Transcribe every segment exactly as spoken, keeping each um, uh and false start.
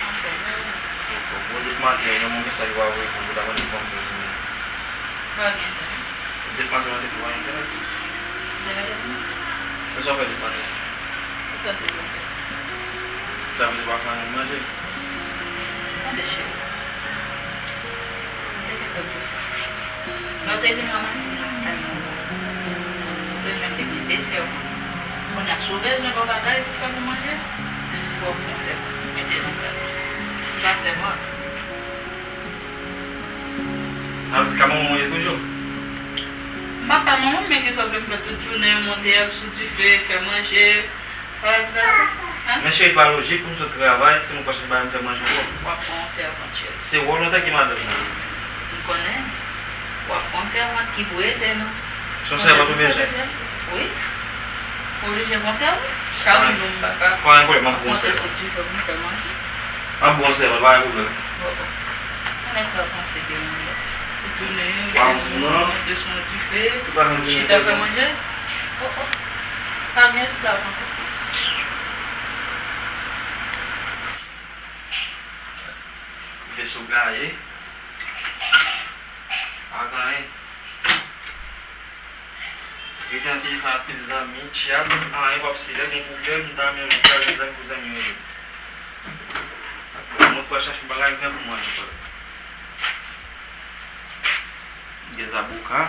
Anfòm, wi. Anfòm. Bon, depi maten, yon mesaj ou pa voye pou m, pou ta mande kòman m te jounen. Pa gen entènèt. Depi maten, mwen te tou pa gen entènèt. Entènèt ap mwen. Sa w fè depi maten? Ou tande mwen fè. Sa vle di w pa fè anyen pou manje? Tande, cheri. M te gen tòt pou sa. Lè w te vin ranmase m nan kay mwen, ou te jwenn te gen de sèvant. Kounye a, si w bezwen yon bagay pou fè pou manje, w ap pran sèvant, mete nan kay. M pa sèvant. Sa vle di ka manman w ye toujou? M pa ka manman m, men kisa w vle m fè tout jounen, monte al sou dife, fè manje, Fè travay, hein? Men cheri, pa lojik pou m sot travay, si mwen pa chache bagay m fè manje ankò. W ap pran yon sèvant, cheri. Se wòl ou antanke madanm nan. M konnen. W ap pran yon sèvant ki pou ede nou. Se yon sèvant ou bezwen? Wi. Ou oblije pran sèvant. Chak jou m pa ka. Pa gen pwoblèm, m ap pran yon sèvant. Monte sou dife pou m fè manje. M ap pran yon sèvant, pa gen pwoblèm. Bon, bon. Ou nèg sa panse de mwen la. Tout jounen, monte sou yon dife, chita fè manje. Oh, oh. Pa gen esklav ankò. Veso gaye. Pa gen anyen. Rete nan telefòn ak tout zanmi, tchat, anyen p ap sere, gon pwoblèm, m ta renmen kraze zanmi pou zanmi rele. Mwen pral chache bagay m fè pou mwen ankò. Gen zaboka.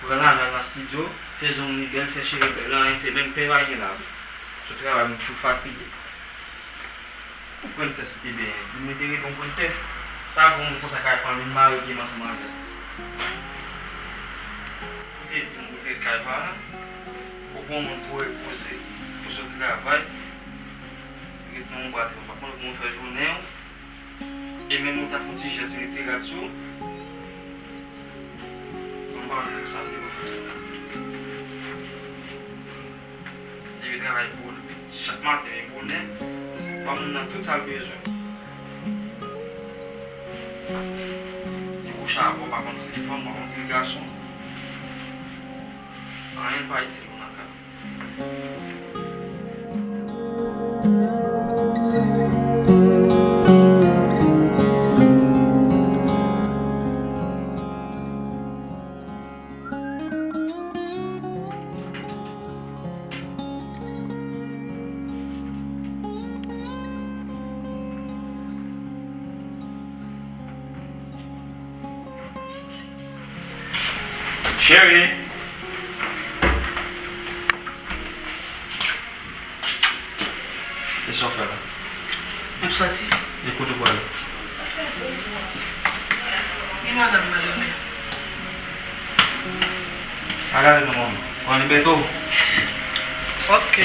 Pran lajan nan estidyo, fè zong li bèl, fè cheve bèl, anyen se menm pen pa gen la. Sou travay, m tou fatige. Ou prensès li te benyen. Di m li te rete yon prensès. Pa gen yon moun konsa k al pran vin mare pye m ansanm avè l. Ou te di m ou te ret kay paran. Ou pa yon moun pou repoze, pou sot travay. Ret nan yon bra, m pa konn kòman w fè jounen w. E menm ou ta fè yon ti jès, vin retire rad sou. Bon, m pa konn sa m te konn fè sa. Li travay pou chak maten, li bonè. Ban moun nan tout sa l bezwen. Li kouche avè w, pa konn si l fanm, pa konn si l gason. Anyen pa itil ou nan kay la. Cheri. E sa w fè la? M ap soti. E kote w prale? Gen madanm mwen renmen. Pa gade non, manmi. Pran libète w. Ok.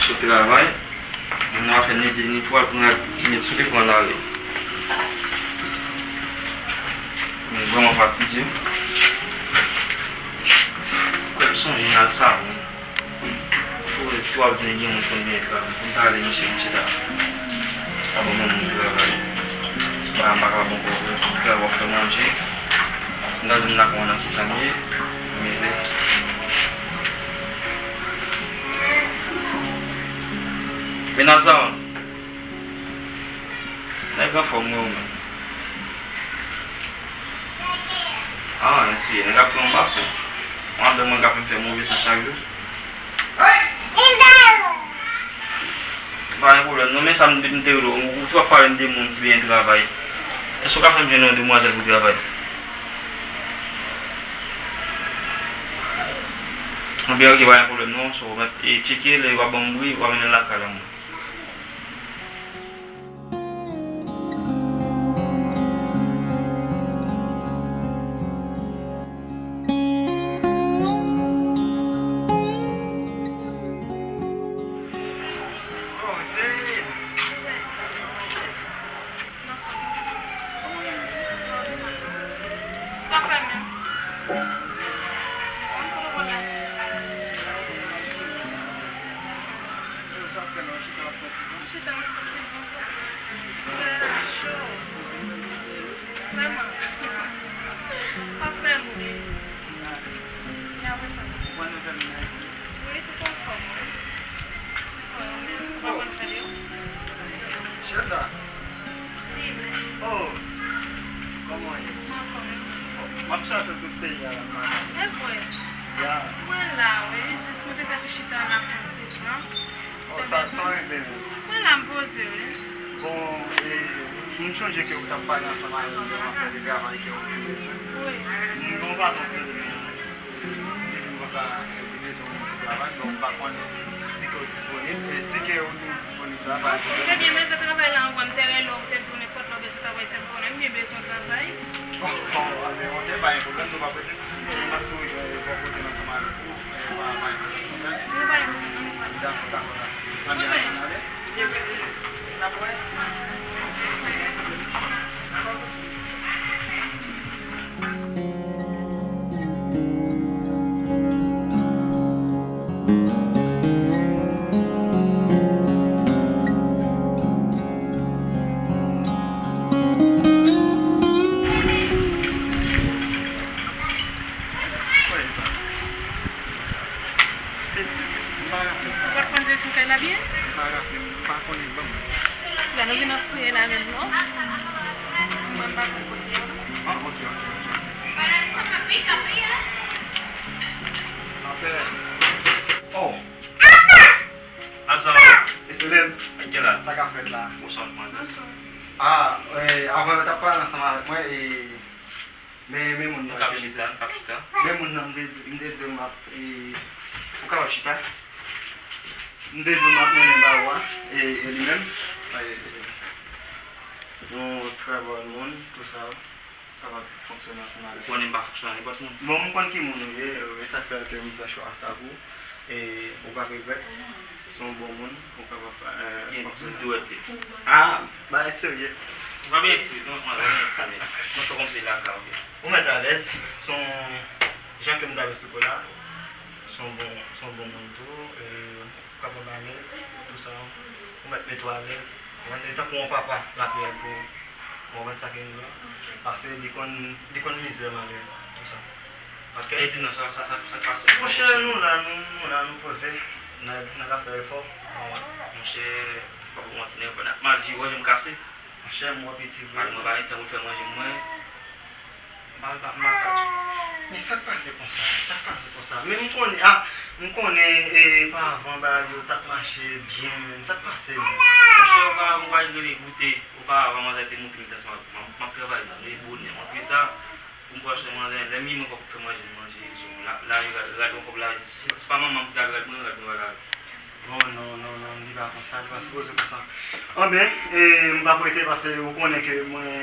Sot travay, moun nan ap fè ni de ni twa, l pran, li met sou li pran lari. Mwen vrèman fatige. Kwè m sonje m al savon. Ou tou ap di gen moun konn gen travay. Pou m ta ale, mesye, mesye ta, ta ban moun travay. Bagay m pa ka bon pou ou. Travay w ap fè manje. Si m ta di m lakay w nan kisa m ye, m mele. Mennaj sa w. Nèg anfòm wi ou menm. Ah, mesye, nèg ap fè yon bafon. Madanm mwen k ap fè m fè move san chak jou. Pa gen pwoblèm non, men sa m, m te rele w, ou tou ap pale m de moun ki bezwen travay. Èske w ka fè m jwenn yon demwazèl pou travay? Anben, ok, pa gen pwoblèm non, so, w mèt, e, tcheke, lè yo va ban m bri, w a mennen l lakay la, mwen. Linda. Oh, kòman w ye? M ap chèche w tout peyi a la, m pa wè w. E vre? Ya. Mwen la, wi. Jis mwen te fè ti chita la pou ti tan. Oh, sa, sa regle menm. Mwen la, m poze, wi. Bon, e, m sonje ke w t ap pale ansanm avè m de yon afè de travay ke w te bezwen. Wi. M gen yon patwon ke li di m konsa, e, li bezwen yon moun pou travay, men m pa konnen si ke w disponib, e si ke w disponib la, pa gen pwoblèm. Ebyen, bezwen travay la ankò, m te rele w, m te di w nenpòt lè w bezwen travay, fè m konnen, m byen bezwen travay. Bon, bon, anben, ok, pa gen pwoblèm, nou p ap rete. E, m ap tou, e, bò kote m ansanm avèk ou, e, pa, pa gen pwoblèm, ok? Nou pa gen pwoblèm, non, nou pa. Dakò, dakò, dakò. Anben, ann ale. Byen prese. N ap wè. Mesye, m pa raple m. Ou pa konn direksyon kay la byen? M pa raple m, m pa konnen, ban m. La, nou vin ap fouye la menm, non? Mwen, m pa konn kote yo. Ah, ok, ok, ok. Anfè. Oh! Ansanm. Excelente. Sa k ap fèt la? Bonswa, manzè. Ah, eh, avan yo t ap pale ansanm avèk mwen, e Men, men moun nan k ap chita, k ap chita. Men moun nan, m te, m te di w m ap, e, ou kapab chita. M te di w m ap mennen ba ou a, e, e li menm, e, yon trè bon moun, tou sa, kapab fonksyone ansanm avèk ou. Ou konnen m pa fonksyone ak nenpòt moun. Bon, m konn ki moun ou ye, e, e sa k fè ke m fè chwa sa pou ou. E ou p ap regrèt. Se yon bon moun, ou kapab, e, gen dis dwèt li. Ah, bagay serye. Ou pa byen eksplike, non, mwen, mwen eksplike. Mwen fè kòmsi lakay ou ye. Ou mèt alèz, se yon jan ke m ta eksplike w la. Se yon bon, se yon bon moun tou, e, ou kapab alèz, tou sa. Ou mèt mete w alèz. Ou konprann, e tankou yon papa l ap rèd pou ou. Ou konprann sa ke m di w la? Paske li konn, li konn mizè malere, tou sa. Ok? E di non, sa, sa, sa, sa k pase? Monchè, nou la, nou, nou la, nou poze. N a, n a ka fè efò. Monchè, pa pou manti, n a mal viv, wè, je m kase. Monchè, m wè piti vre. Mwen pa gen tan pou fè manje mwen. Mal pa, mal pa di. Men sa k pase konsa? Sa k pase konsa? Men m konnen, ah, m konnen, e, pa avan bagay yo t ap mache byen, men sa k pase menm? Monchè, oparavan, ou pa rele goute. Oparavan, manzè te montre m tan sa, m, m ap travay di, men bonè, antreta, pou m pral chèche manzè, lè m rive mwen poko fè manje, m manje, la, la, rad, rad mwen poko lave, se, se pa manman m ki lave rad mwen, rad mwen pa lave. Non, non, non, non, li pa konsa, li pa sipoze konsa. Anben, e, m p ap rete paske ou konnen ke mwen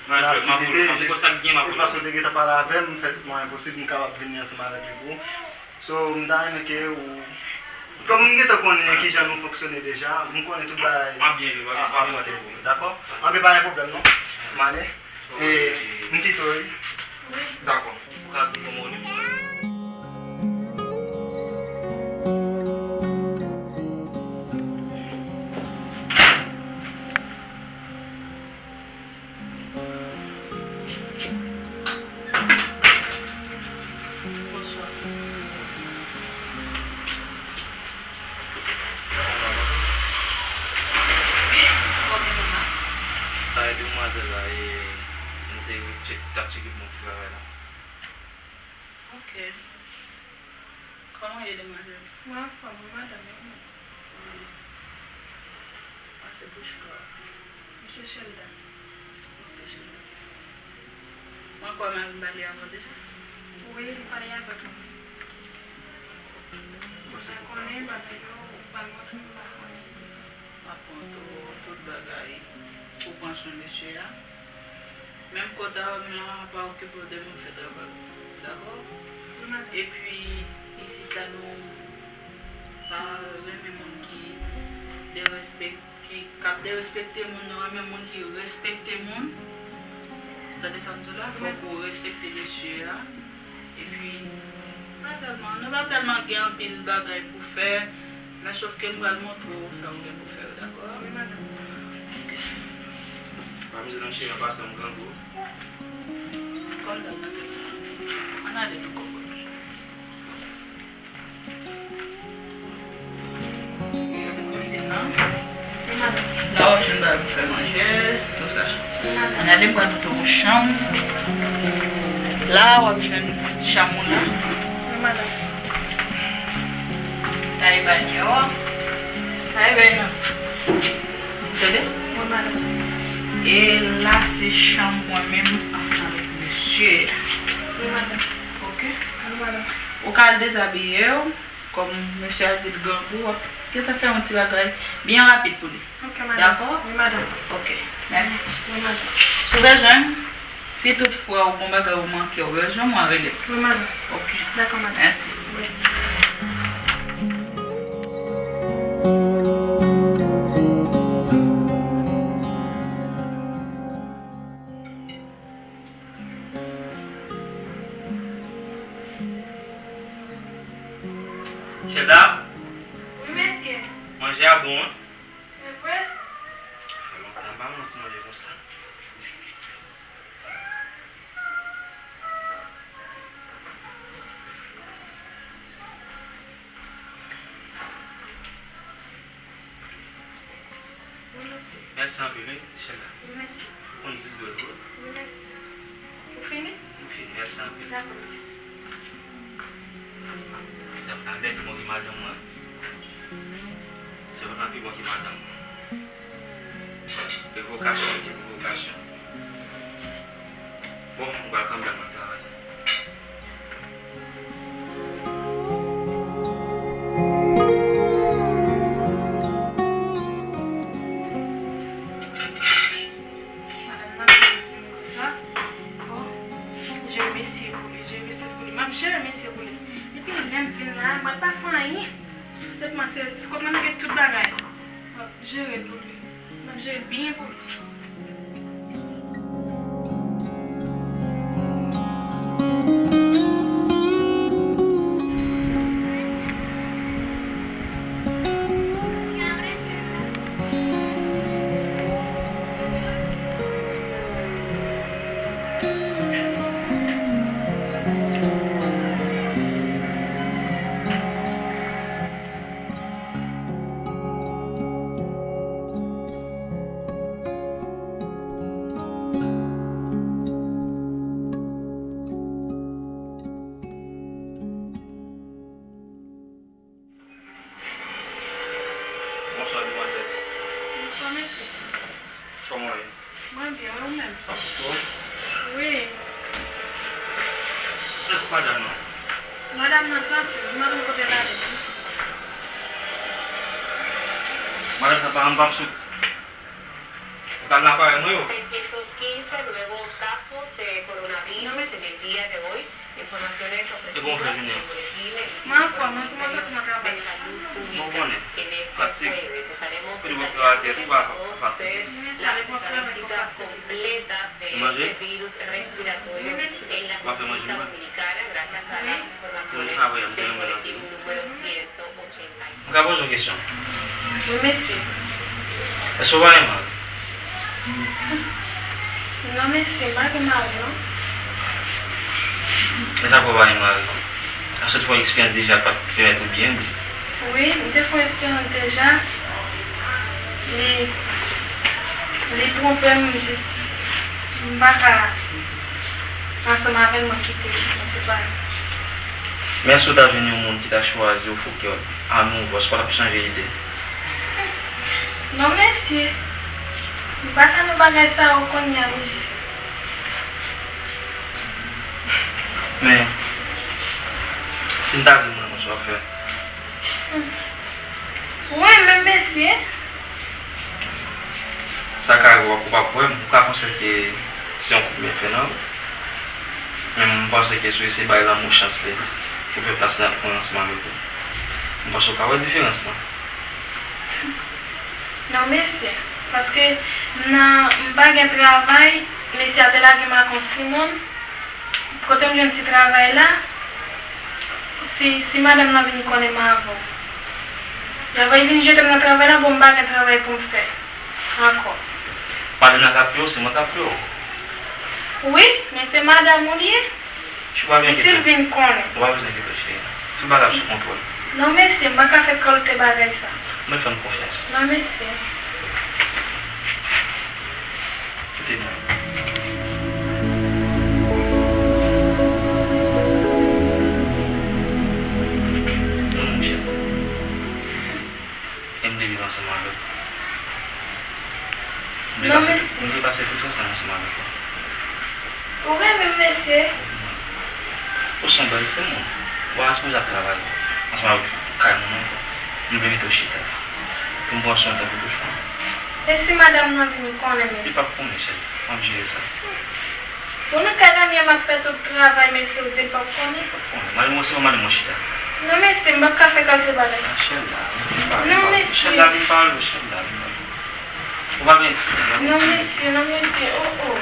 nan aktivite, jis paske w te gentan pale avè m, m fè tout mwayen posib, m kapab vini ansanm avèk li pou ou. So, m ta renmen ke ou, kòm m gentan konnen kijan nou fonksyone deja, m konnen tout bagay ap, ap, ap, dakò? Anben, pa gen pwoblèm non. M ale. E, m kite w, wi. Dakò. Ou ka di kòman w li. Bonswa. Sa e demwazèl la, e, m te tchek, t ap tcheke pou mwen pou travay la. Ok. Kòman w ye, demwazèl? Mwen anfòm, wi, madanm, e ou menm? Wi. Pase bouch kò a. Misye Sheldon. Ok, Sheldon. Mwen kwè mari m pale avè w deja? Wi, li pale avèk mwen. Ou pa konnen bagay yo, ou pa montre m, m pa konnen tout sa. M ap pran tout, tout bagay pou pran swen mesye a. Menm kòd a m la, pa okipe w de m, fè travay ou. Dakò? Wi, madanm. Epi, isit la, nou pa renmen moun ki derespek-, ki, k ap derespekte moun, nou renmen moun ki respekte moun. Tande sa m di w la? Fòk ou respekte mesye a. Epi, pa tèlman, nou pa tèlman gen anpil bagay pou fè, men sòf ke m pral montre w sa w gen pou fè yo, dakò? Wi, madanm. Pa bezwen nan cheri an, pase yon grangou. Kòm dab nan tèt la. Ann ale nou kòkòt. Wi, madanm. Nan w ap jwenn Fè manje, tout sa. Ann ale, m pral pote w chanm. La, w ap jwenn chanm ou la. Wi, madanm. Taye banyè w. Taye banyè w. Tande? Wi, madanm. E la, se chanm mwen menm ansanm avèk mesye a. Wi, madanm. Ok? Wi, madanm. Ou ka al dezabiye w. Kòm mesye a di l grangou, w ap gentan fè yon ti bagay byen rapid pou li. Ok, madanm. Dakò? Wi, madanm. Ok, mèsi. Wi, madanm. Si w bezwen m, si toutfwa ou gen yon bagay ou manke, ou bezwen mwen, rele m. Wi, madanm. Ok. Dakò, madanm. Mèsi. Wi. Chèda? Wi, mesye. Manje a bon, wi. Se vre? Fè lontan m pa manti manje konsa. Wi, mesye. Mèsi anpil, wi, Chèda. Wi, mesye. Ou konn dis dwèt ou? Wi, mesye. Ou fini? M fini, mèsi anpil. Dakò, mesye. Se pa lè pi bon ki madanm mwen. Se pa pi bon ki madanm mwen. Revokasyon, revokasyon. Bon, m pral kanpe al travay. Madanm nan vin di m konsa. Bon, jere mesye pou li, jere mesye pou li. M ap jere mesye pou li. Depi lè m vin la, mwen pa fè anyen. Sèlman se, se kòman m gen tout bagay. M ap jere l pou li. M ap jere l byen pou li. Bonswa, demwazèl. Bonswa, mesye. Kòman w ye? Mwen byen, e ou menm? Ap sou? Wi. E pou madanm nan? Madanm nan soti, m pa konn kote l ale. Madanm sa pa, m p ap soti. Ou t al nan aparèy mwen yo? Seiscientos quince nuevos casos de coronavirus en el día de hoy. Informaciones ofrecidas en el boletín editorial. Mwen anfòm, mwen soti nan travay. Bon, konnen, fatig. Pou li mwen travay tèt ou pa fatige. Las estadísticas completas de este virus respiratorio en la República Dominicana, gracias a las informaciones del boletín número ciento ochenta. Mwen ka poze w kesyon? Wi, mesye. Èske w pa gen mari? Non, mesye, m pa gen mari, non. Men sa fè w pa gen mari? Èske w te fè yon eksperyans deja k pa t pèmèt ou byen? Wi, m te fè yon eksperyans deja. Li, li twonpe m, jis m pa ka ansanm avè l, mwen kite l, mwen separe. Men èske w ta jwenn yon moun ki ta chwazi w fouke w a nouvo, èske w t ap chanje ide? Non, mesye. M pa ka nan bagay sa yo kounye a, mesye. Men, si m ta di w m renmen w, sa w ap fè? Wi, men mesye. Sa ka rive w ap, ou p ap kwè m, ou ka panse ke se yon kout men fè nan ou. Men m panse ke si w eseye bay lanmou chans li, pou fè plas li ap pran ansanm avèk ou. M panse w ka wè diferans lan. Non, mesye. Paske m nan, m pa gen travay, mesye a te lage m ak yon timoun. Kote m jwenn ti travay la, si, si madanm nan vin konnen m avè w, y a va vin jete m nan travay la, bon, m pa gen travay pou m fè ankò. Madanm nan k ap peye w, se mwen k ap peye w. Wi, men se madanm ou li ye. Si w pa gen... Men si l vin konnen. Ou pa bezwen enkyete w, cheri. Tout bagay ap sou kontwòl. Non, mesye, m pa ka fè kalite bagay sa. Mwen fè m konfyans. Non, mesye. Non, monchè. E m te viv ansanm avèk ou. M te Non, pase mèsi. M te pase tout rès la ansanm avèk ou. Ou renmen m, mesye? Ou se yon bèl timoun. Ou pa sipoze ap travay ansanm avèk kay moun ankò. M vle mete w chita pou m pran swen w tankou pitit fanm. E si madanm nan vin konnen, mesye? Li p ap konnen, cheri. M ap jere sa. Bon, nan kay la, m ap fè tout travay, mesye, ou di l p ap konnen? Li p ap konnen. Madanm ou se yon madanm ou chita. Non, mesye, m p ap ka fè kalite bagay sa. Chèlda, vin pale, Non, mesye. Chèlda, vin pale, Chèlda, vin pale. Ou pa gen ti, ou pa gen Non, ti. Mesye, non, mesye, oh, oh.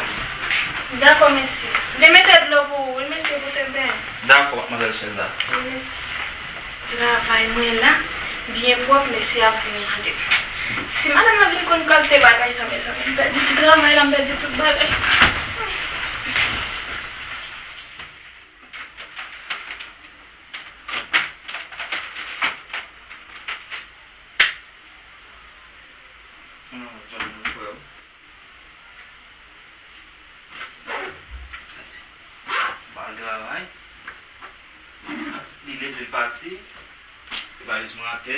Dakò, mesye. M te mete dlo pou ou, wi, mesye, pou te benyen. Dakò, madmwazèl Chèlda. Wi, mesye. Travay mwen la, byen pwòp, mesye ap vin mande m. Si madanm nan vin konn kalite bagay sa, mezanmi, m pèdi ti travay la, m pèdi tout bagay. Non, jwenn moun frè w. Ba l travay. Li leve l pati. Valiz mwen atè.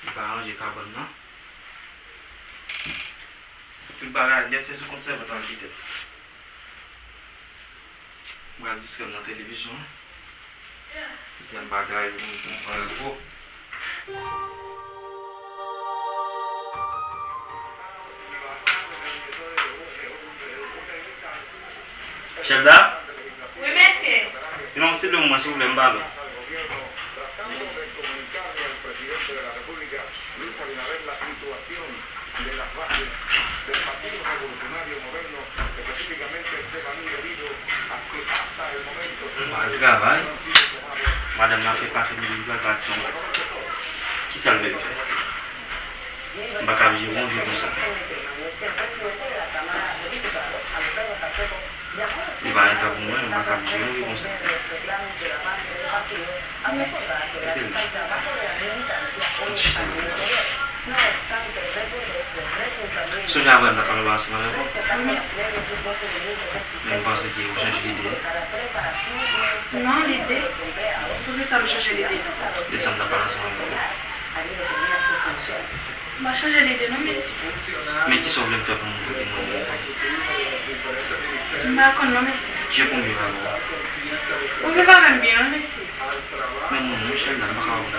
Li pa ranje kabann nan. Tout bagay, lè se sou kont sèvant la l kite l. Mwen al distrè m nan televizyon an. Kite m bagay, m, m pran repo. Chèlda? Wi, mesye. Vin yon ti dlo mwen, silvouplè, m pa byen. Mwen al travay. Madanm nan fè pafè m, li pral pati yon bò. Kisa l vle m fè? M pa ka ap jere yon vi konsa. Li pa entan pou mwen, m pa ka ap jere yon vi konsa. Mèsi. Mete l la. Yon ti chita la. Sonje avè m nan pale ansanm avèk ou. Wi, mèsi. Men m panse ke ou chanje lide. Non, lide? Poukisa m chanje lide? De sa m t ap pale ansanm avèk ou. M pa chanje lide non, mesye. Men kisa w vle m fè pou m montre ke m renmen w? M pa konn non, mesye. Jan pou m viv avè w? Ou viv avè m byen wi, mesye. Men moun, monchè, la, m pa ka wè w.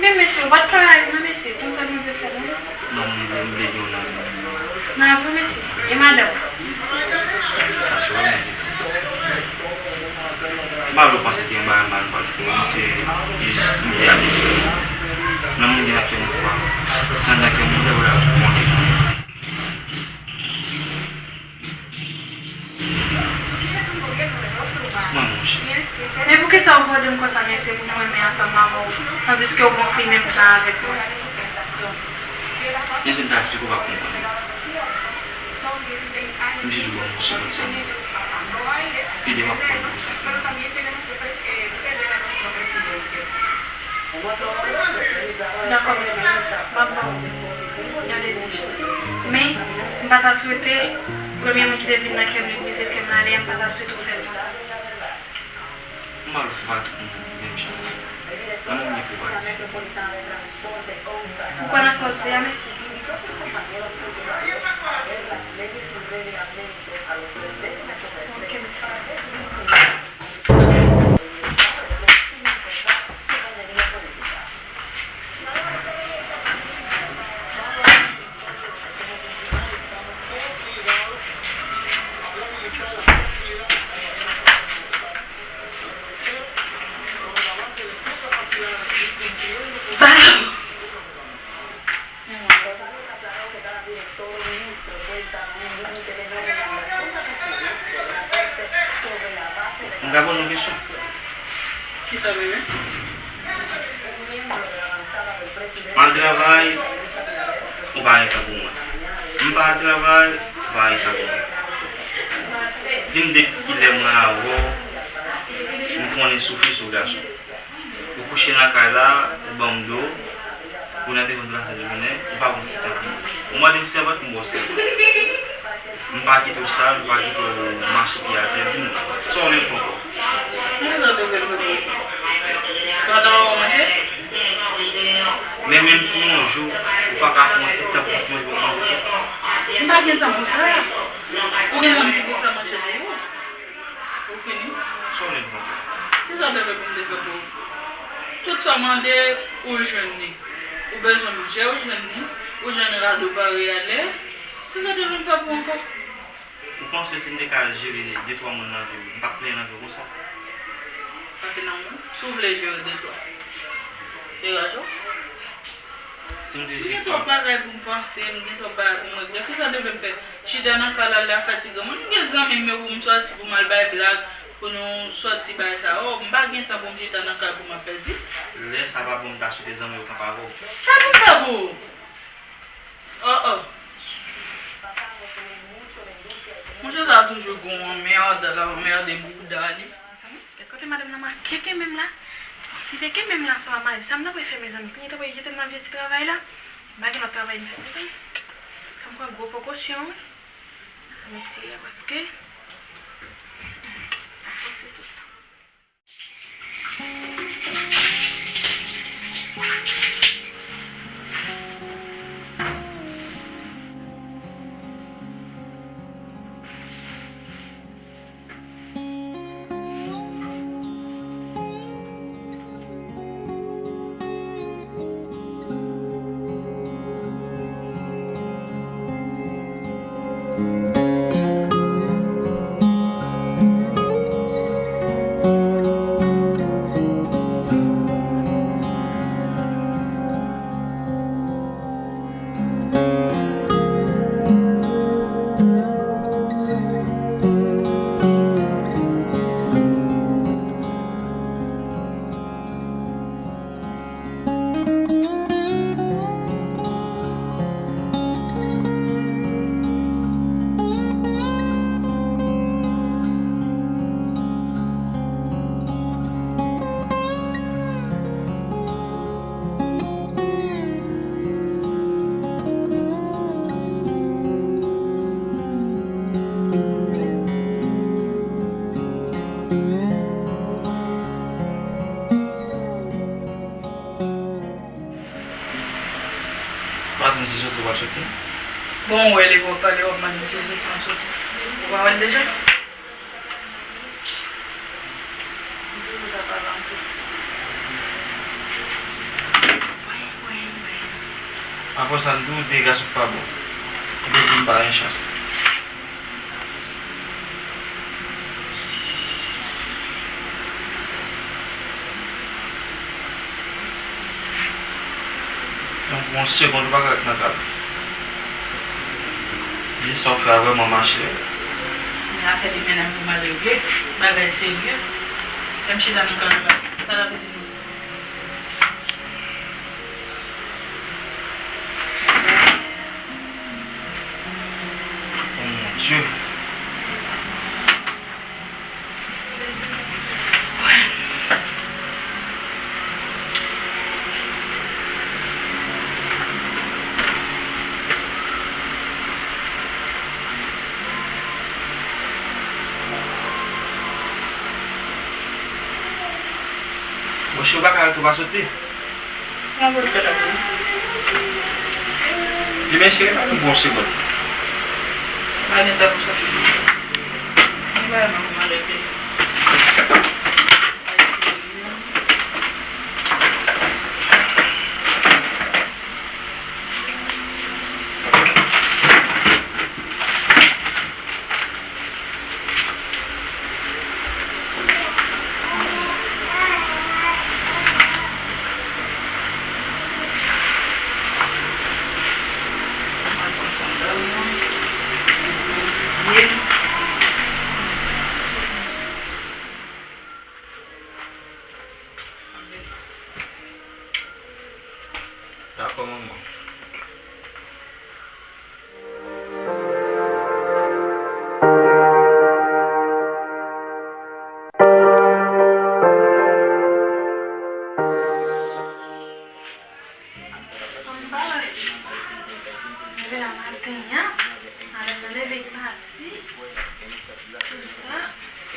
Men mesye, ou pa t ka rayi m non, mesye. Se yon sèl Bondye k fè moun. Non, m vle, m vle gen w nan vi m. Nan vi w, mesye? E madanm? Sa se ou menm ki di. M pa vle w panse ke yon bagay mal m pral fè w. Li se, li jis, li ale. Nan moun gen ap fè m kwa. San nan kè moun, lè w la, w konnen. Mwen, monchè. Men poukisa ou mande m konsa, mesye, pou m renmen ansanm avè w, tandiske ou gon fi menm jan avèk mwen? Men si m ta esplike w, w p ap konprann. M jis vle ba w yon sèl konsèy. Pede w ap konn pou sa. Dakò, mesye. M ap ba w. Gade de chans. Men, m pa ta swete, premye moun ki te vin nan kè m, li brize kè m, l ale a, m pa ta swete w fè l konsa. M pa vle fè tout moun menm jan. Nan moun gen pou pati. Ou kwè nan sa w di a, mesye? Ok, mèsi. M ka poze w kesyon? Kisa w vle? M al travay, ou pa gen tan pou mwen. M pa al travay, ou pa gen tan pou mwen. Di m depi kilè mwen avè w, m konnen soufri sou gason. Ou kouche nan kay la, ou ban m dlo, Ou nan telefòn tout lasent jounen, ou pa pran ti tan pou mwen. Ou mande m sèvant, m ba w sèvant. M pa kite w sal, m pa kite w mache pye atè, di m sa w vle m fè ankò. Mwen sa w te vle m fè pou ou? Sa w ta wè w manje? Men menm pou yon jou, ou pa ka pran yon ti tan pou ti manje pou manje tou? M pa gen tan pou sa. Ou gen moun ki pou fè manje pou ou? Ou fini? Sa w vle m fè? Kisa w te vle pou m te fè pou ou? Tout sa w mande, ou jwenn li. Ou bezwen manje, ou jwenn li. Ou jwenn rad ou pare alè. Kisa w te vle m fè pou ou ankò? Ou panse si m te ka jere de twa moun nan vi w, m p ap plenyen nan vi w konsa? Pase nan moun, si w vle jere de twa. Degaje w. Si m te jere twa. M gen twòp bagay pou m panse, m gen twòp bagay pou m regle. Kisa w te vle m fè? Chita nan kay la, la fatigan mwen. M gen zanmi m yo pou m sòti, pou m al bay blag, pou nou sòti bay sa. Oh, m pa gen tan pou m chita nan kay pou m ap pèdi. Lè sa pa bon, m ta swete zanmi yo kanpe avè w. Sa pou m fè pou ou? Oh, oh. Monchè sa toujou gon anmède, la anmède bouda li. Mezanmi, gad kote madanm nan makeke menm la. Bon, si te kenbe m la ansanm ak mari sa m nan pou fè, mezanmi. Kounye a tanpri jete m nan vye ti travay la. M pa gen lòt travay m fè, mezanmi. Fò m pran gwo prekosyon, wi. Mesye, paske m ap panse sou sa. Pa di m si soti w ap soti. Bon, ou wè lè w ap pale, w ap mande m si soti m ap soti. Ou pa wè l deja? M toujou ta pale anpil. Apre sa, m toujou di gason pa bon. Ou te di m pa gen chans. Donk, yon segonn ou pa ka ret nan kay la. Di sa w fè a vrèman mache. Men afè li mennen pou m al regle. Bagay serye. Lè m chita nan kay la, sa l ap di nou? Oh mon Dieu. Monchè, ou pa ka ret ou pa soti? Mwen ap fè l ap vini. Li men cheri pa gen bon segonn. Pa gen tan pou sa. Mwen pa renmen kòman lè te. Dakò, manman. Anba, leve nan maten an, madanm nan leve pati, tout sa. E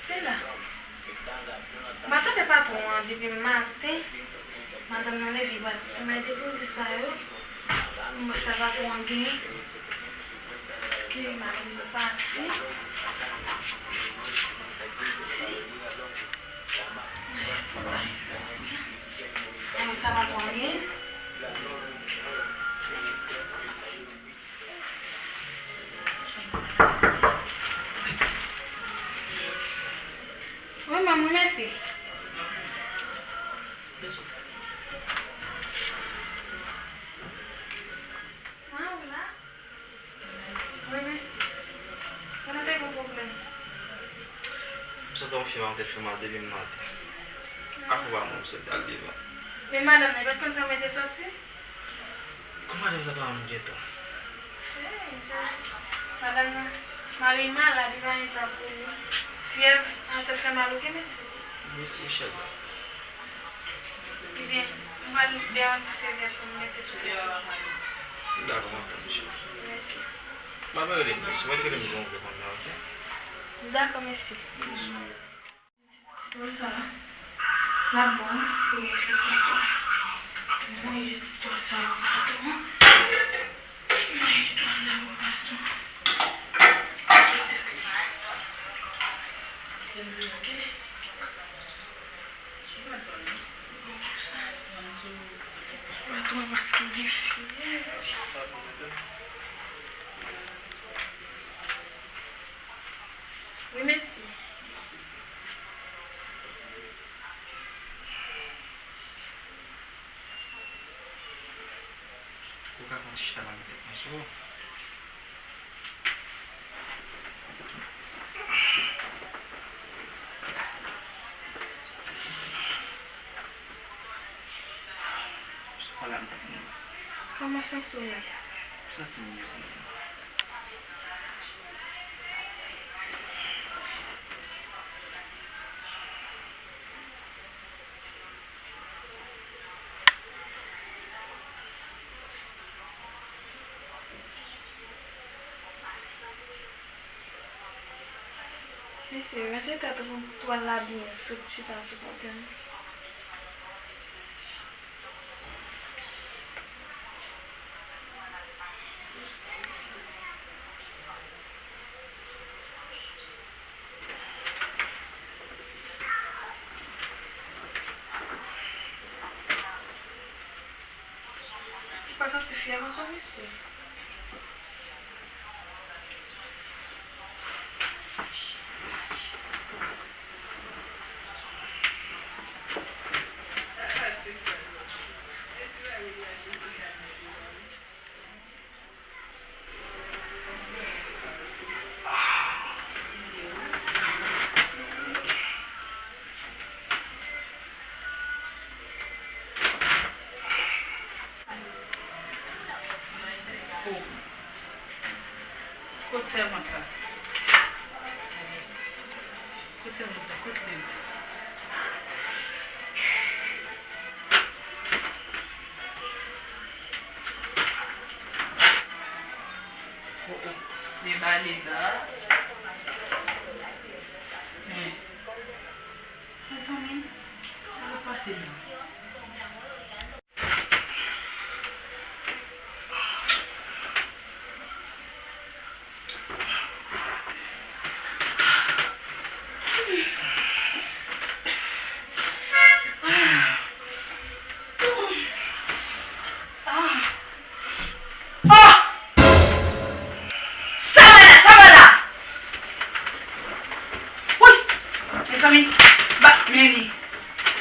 Stella, m pa tande patwon an depi maten. Madanm nan leve, pati tout bagay depoze sa yo. M wè sa patwon an genyen. Èske madanm nan pati? Pati. Ay, sa pa twò byen. Wi, manmi, mèsi. Ah, w la? Wi, mèsi. Konnen te gen pwoblèm. M santi yon fyèv an tèt fè mal depi m maten. Akoba mwen, m sot al devan. Men madanm nan, li pa t konn sa mwen te soti? Kòm madanm sa pa yon moun gentan. Hey, se madanm nan, mari l malad, li pa gen tan pou li. Fyèv an tèt fè mal, oke, mèsi. Michel la. Ebyen, m pral fè yon ti sèvyèt pou m mete sou tèt ou. Dakò, m ap tann, cheri. Mèsi. M ap rele m, mèsi. Mwen te rele m gon vle konn nan, oke? Dakò, mèsi. Ti dlo sa, l ap bon, wi, pou m fè tèt la. Mwen, ti dlo sa, l ap bon. Mwen, ti dlo sa, l ap bon. Wi, mèsi. Ou ka pran ti chita pa mete pran sou ou. Kòman w santi w ye? M santi m byen. Mesye, ranje tèt ou pou w al la byen, sot chita sou kote m. Ou pa santi fyèv ankò, mesye? Kot sèvant la? Kot sèvant la? Kot li? Oh, oh. Li ba li la. Men. Mezanmi, sa k ap pase la? Ah! Sa va la, sa va la! Woy! Mezanmi, ba, men li.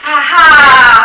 Aha!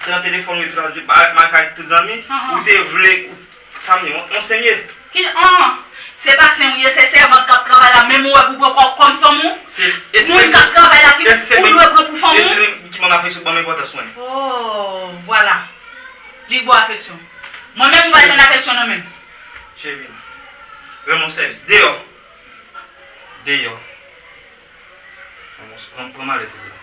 Se nan telefòn ou ye tout la jounen, pa makak tout zanmi. Ou te vle, ou, sa m di, on, on sen m ye. Ki an? Se pa sen w ye, se sèvant k ap travay la, menm ou wè pou pran kò kòm fanm ou? Moun k ap travay la ki ou dwe pran pou fanm ou? E se li ki ban m afeksyon, ban m enpòtans mwen. Oh, vwala. Li ba w afeksyon. Mwen menm ou pa jwenn afeksyon nan men m. Cheri, rann mwen sèvis. Deyò. Deyò. Pran, pran malèt ou deyò.